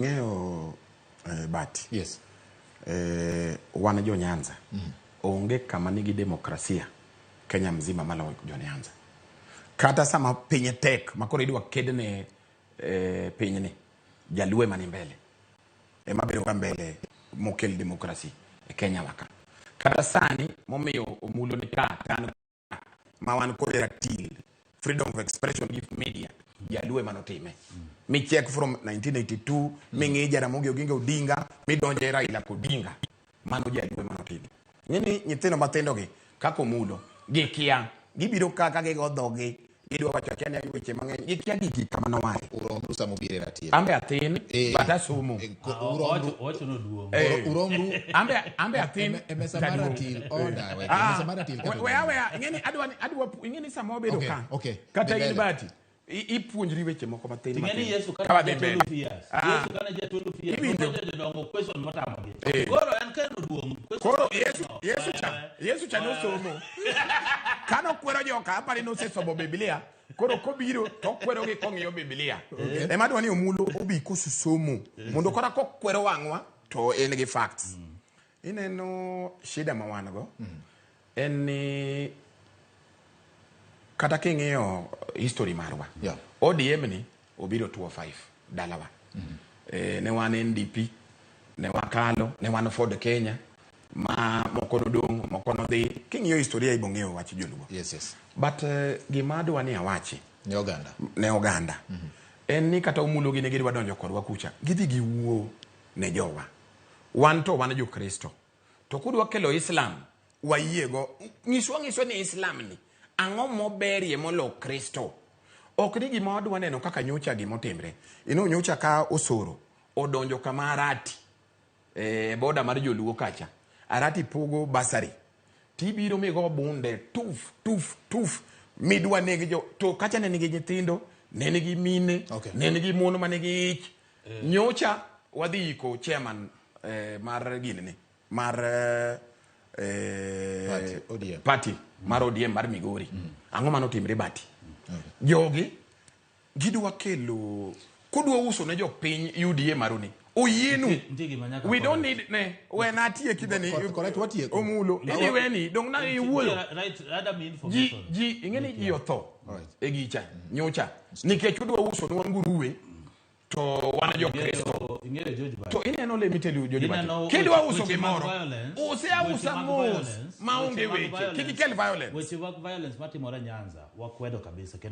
Ng'eyo Bati. Yes. Wan jo Nyanza. Onge kama nigi demokrasia Kenya mzima maloyo jo Nyanza. Kata sama piny tek makoro idwa kedne pinyni, Jaluo ema ni mbele. Ema bedo ga mbele mokel demokrasi e Kenya waka. Kata sani momiyo omulo ni ka tan ma wan kod ratil freedom of expression gi media, Jaluo ema notime. Mi check from 1982 ming'i Jaramogi Oginga Odinga midonje Raila Odinga, mano Jaluo ema notime. Ng'eni nyithindo mathindo gi kaka Omulo gikia, gibiro kaka gigo dhogi gidwa wacho akia ni weche mang'eny gikia gigi kama nowaye. Uromru sama obiro e ratil. Ambe athin but asomo. Uromru. Owacho noduong'. Uromru. Ambe athin. E mesa mar ratil order. E mesa mar ratil kata Weya weya, ing'eni adwa ni adwa ing'eni sama wabedo ka. Kata in Dhi mbele. Bati ipuonjri weche moko mathin Ting'eni mathin. Yesu Ka kane wadhi ja mbele. 12 years. Yesu kane ja 12 years. Iwinjo. Nopenjo jodongo question motamogi. Koro en ka en oduong'. Question Koro motamogi Yesu no. Yesu cha Yesu cha nosomo. Kano kwero joka apani nosesomo Biblia. Koro kobiro to okwero gi kong'iyo Biblia. Ema adwa ni Omulo obi kosomo mondo kora kokwero wang'wa to en gi facts. Ineno shida ma wan go en ni kata king'iyo history marwa ODM ni obiro 205 dalawa. Ne wan NDP, ne wakalo, ne wan Ford Kenya ma moko nodong', moko nodhi. King'iyo historia ibo ng'eyo wach joluo. Yes. But gima adwa ni awachi ne oganda. Ne oganda. En ni kata Omulo gi ne gidwa donjo kodwa kucha, gidhi giwuo ne jowa. Wan to wan jo-Kristo. To kudwa kelo Islam, wayiego. Nyiswa nyiswa ni Islam ni ang'o moberie molo Kristo? Ok ni gima wadwa neno kaka nyocha gimotimre. Ino nyocha ka Osoro odonjo kama Arati boda mar joluo kacha. Arati pogo basari. Tibiro migo bunde tuf tuf tuf midwa neg jo to kacha ne nigi nyithindo, ne nigi mine, ne nigi mon ma nigi ich. Nyocha wadhi iko chairman mar ginini mar Party, ODM. Party mar ODM mar Migori. Ang'o mane otimre Bati? Jogi gidwa kelo kudwa uso ne jopiny UDA maruni. Oyienu. Nitie gima nyaka We don't correct. need ne we na tieki deni. Correct, watieko. Omulo. Idhi weni dong na iwuoyo. Right, rada mi Ji information. ji ing'eni ji otho Alright. e gicha nyocha nikech udwa uso nwa nguruwe to wan jo-Kristo. Ing'eyo George Bati. To ineno let me tell you George Bati. Ineno Kidwa weche- uso weche mag gimoro, violence, use weche ausa mag mos violence, maonge weche mag weche. Kik violence, ikel violence. Weche mag violence matimore Nyanza wakwedo kabisa kendo